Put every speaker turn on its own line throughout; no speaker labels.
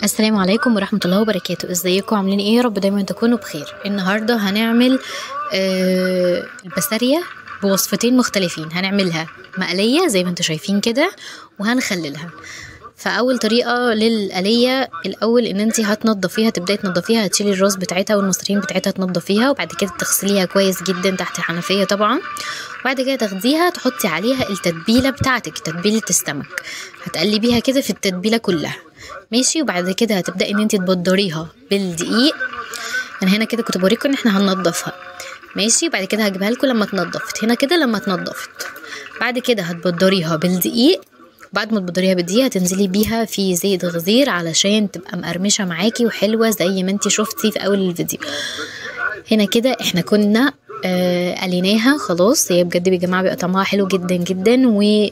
السلام عليكم ورحمة الله وبركاته. ازيكم عاملين ايه؟ يا رب دايما تكونوا بخير. النهاردة هنعمل البسارية بوصفتين مختلفين. هنعملها مقلية زي ما انتم شايفين كده، وهنخللها. فاول طريقة للقلية، الاول ان انتي هتنضفيها، تبداي تنضفيها، هتشيلي الراس بتاعتها والمصارين بتاعتها تنضفيها، وبعد كده تغسليها كويس جدا تحت الحنفية طبعا. وبعد كده تاخديها تحطي عليها التتبيلة بتاعتك، تتبيلة السمك، هتقلبيها كده في التتبيلة كلها، ماشي. وبعد كده هتبداي ان انتي تبدريها بالدقيق. انا هنا كده كنت بوريكم ان احنا هننضفها، ماشي. بعد كده هجيبها لكم لما اتنضفت، هنا كده لما اتنضفت. بعد كده هتبدريها بالدقيق. بعد ما تبدريها بالدقيق هتنزلي بيها في زيت غزير علشان تبقى مقرمشه معاكي وحلوه زي ما انتي شفتي في اول الفيديو. هنا كده احنا كنا قليناها خلاص. هي بجد يا جماعة بيبقى طعمها حلو جدا جدا، و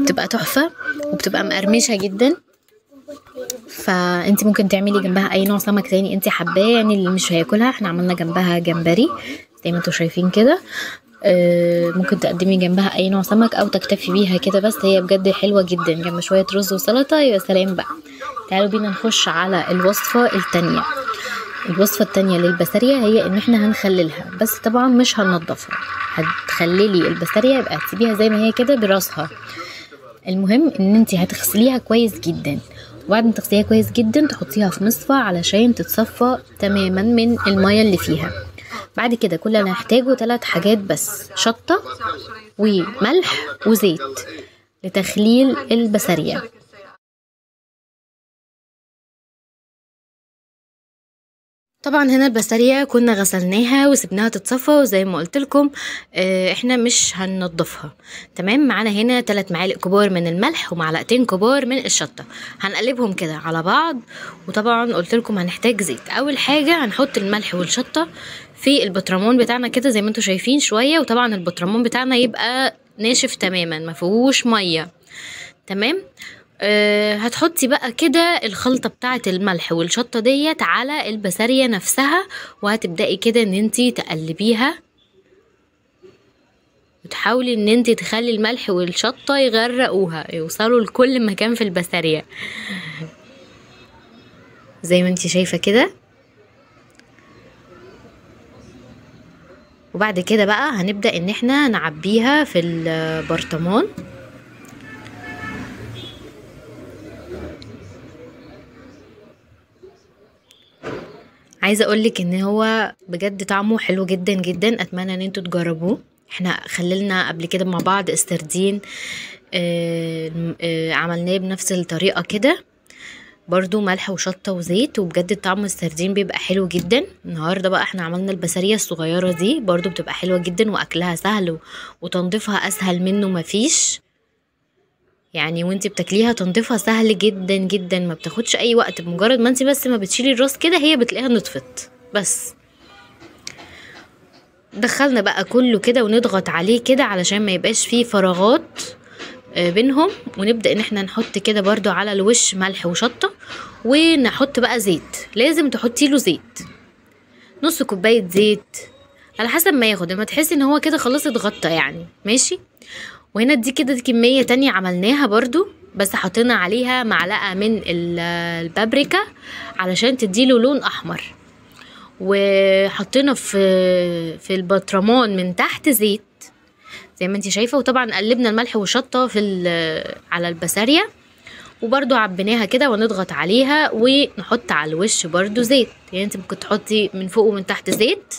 بتبقى تحفة وبتبقى مقرمشه جدا. فانت ممكن تعملي جنبها اي نوع سمك تاني انت حباه، يعني اللي مش هياكلها. احنا عملنا جنبها جمبري زي ما انتوا شايفين كده. ممكن تقدمي جنبها اي نوع سمك او تكتفي بيها كده بس. هي بجد حلوة جدا جنب شوية رز وسلطة، يا سلام بقى. تعالوا بينا نخش على الوصفة التانية. الوصفة التانية للبسارية هي ان احنا هنخللها، بس طبعا مش هننضفها. هتخللي البسارية يبقى هتسيبيها زي ما هي كده براسها. المهم ان انت هتغسليها كويس جدا، وبعد ما تغسليها كويس جدا تحطيها في مصفى علشان تتصفى تماما من المية اللي فيها. بعد كده كل اللي هنحتاجه 3 حاجات بس: شطة وملح وزيت لتخليل البسارية. طبعا هنا البسارية كنا غسلناها وسبناها تتصفى، وزي ما قلت لكم احنا مش هننضفها، تمام. معانا هنا 3 معالق كبار من الملح ومعلقتين كبار من الشطة، هنقلبهم كده على بعض. وطبعا قلت لكم هنحتاج زيت. اول حاجة هنحط الملح والشطة في البطرمان بتاعنا كده زي ما انتم شايفين شوية. وطبعا البطرمان بتاعنا يبقى ناشف تماما، ما فيهوش مية، تمام. هتحطي بقى كده الخلطة بتاعة الملح والشطة ديت على البسارية نفسها، وهتبدأي كده ان انتي تقلبيها، وتحاولي ان انتي تخلي الملح والشطة يغرقوها، يوصلوا لكل مكان في البسارية زي ما انتي شايفة كده. وبعد كده بقى هنبدأ ان احنا نعبيها في البرطمان. عايزه اقولك ان هو بجد طعمه حلو جدا جدا، اتمنى ان انتوا تجربوه. احنا خللنا قبل كده مع بعض السردين، عملناه بنفس الطريقة كده برضو، ملح وشطه وزيت، وبجد طعم السردين بيبقى حلو جدا. النهارده بقى احنا عملنا البسارية الصغيرة دي، برضو بتبقى حلوة جدا واكلها سهل وتنظيفها اسهل منه مفيش، يعني وانتي بتاكليها تنظيفها سهل جدا جدا، ما بتاخدش اي وقت. بمجرد ما انتي بس ما بتشيلي الراس كده هي بتلاقيها نطفت. بس دخلنا بقى كله كده ونضغط عليه كده علشان ما يبقاش فيه فراغات بينهم. ونبدأ ان احنا نحط كده برضو على الوش ملح وشطة، ونحط بقى زيت. لازم تحطي له زيت، نص كوباية زيت على حسب ما ياخد، لما تحسي ان هو كده خلاص اتغطى يعني، ماشي. وهنا دي كده كمية تانية عملناها برضو، بس حطينا عليها معلقة من البابريكا علشان تديله لون احمر. وحطينا في البطرمان من تحت زيت زي ما انتي شايفة. وطبعا قلبنا الملح والشطة على البسارية، وبرضو عبيناها كده ونضغط عليها، ونحط على الوش برضو زيت. يعني انت ممكن تحطي من فوق ومن تحت زيت،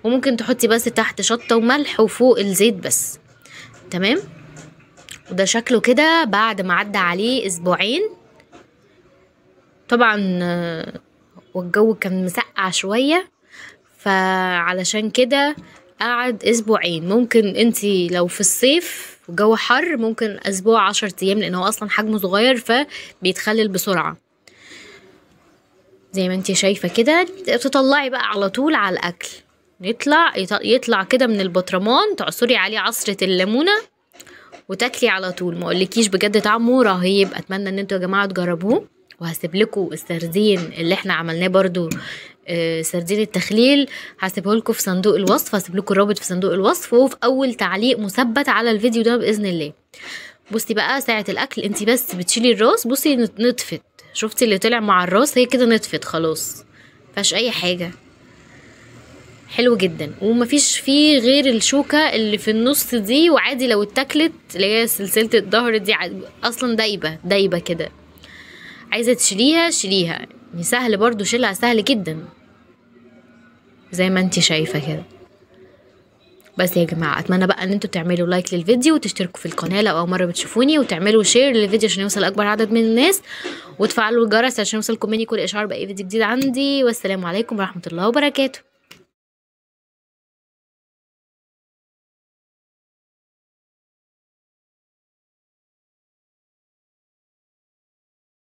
وممكن تحطي بس تحت شطة وملح وفوق الزيت بس، تمام. وده شكله كده بعد ما عدى عليه اسبوعين. طبعا والجو كان مسقع شوية، فعلشان كده قعد اسبوعين. ممكن انتي لو في الصيف والجو حر ممكن اسبوع 10 ايام، لان هو اصلا حجمه صغير فبيتخلل بسرعة زي ما انتي شايفة كده. تطلعي بقى على طول على الاكل، يطلع كده من البطرمان، تعصري عليه عصرة الليمونة وتاكلي على طول. ما اقولكيش بجد طعمه رهيب. اتمنى ان انتوا يا جماعة تجربوه. وهسيب لكم السردين اللي احنا عملناه برضو، سردين التخليل، هسيبه لكم في صندوق الوصف، هسيب لكم الرابط في صندوق الوصف وفي اول تعليق مثبت على الفيديو ده باذن الله. بصي بقى ساعة الاكل انتي بس بتشيلي الراس، بصي نطفت، شفتي اللي طلع مع الراس؟ هي كده نطفت خلاص، مفيهاش اي حاجة. حلو جدا، ومفيش فيه غير الشوكة اللي في النص دي، وعادي لو اتاكلت اللي هي سلسلة الظهر دي اصلا دايبه دايبه كده، عايزه تشيليها شيليها، يعني سهل برضو شيلها، سهل جدا زي ما انتي شايفه كده. بس يا جماعة اتمنى بقى ان انتوا تعملوا like للفيديو وتشتركوا في القناة لو اول مرة بتشوفوني، وتعملوا share للفيديو عشان يوصل اكبر عدد من الناس، وتفعلوا الجرس عشان يوصلكم مني كل اشعار باي فيديو جديد عندي. والسلام عليكم ورحمة الله وبركاته.